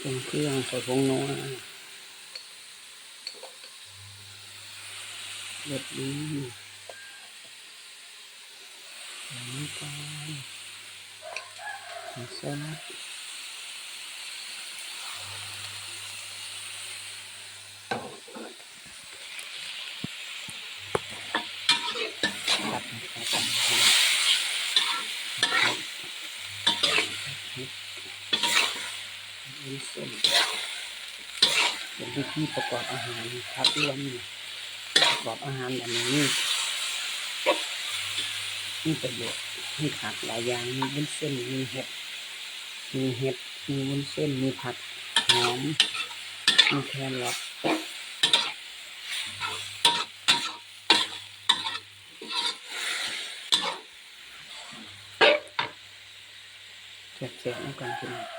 ເຄື່ອງ ເຄື່ອງ ໃສ່ຜົງນົວ ເລັດດີ ໃສ່ນ້ຳຕານ ໃສ່ຊອສ ຜັດໃຫ້ເຂົ້າກັນ ຜັດ ຜັດ ຜັດ ວຸ້ນເສັ້ນ ເປັນວິທີປະກອບອາຫານ ຜັກລວມ ປະກອບອາຫານອັນນີ້ມີ ມີປະໂຫຍດ ມີຜັກຫຼາຍຢ່າງ ມີວຸ້ນເສັ້ນ ມີເຫັດ ມີເຫັດ ມີວຸ້ນເສັ້ນ ມີຜັກຫອມ ມີແຄຣອດ ແຊບໆ ນຳກັນພີ່ນ້ອງ.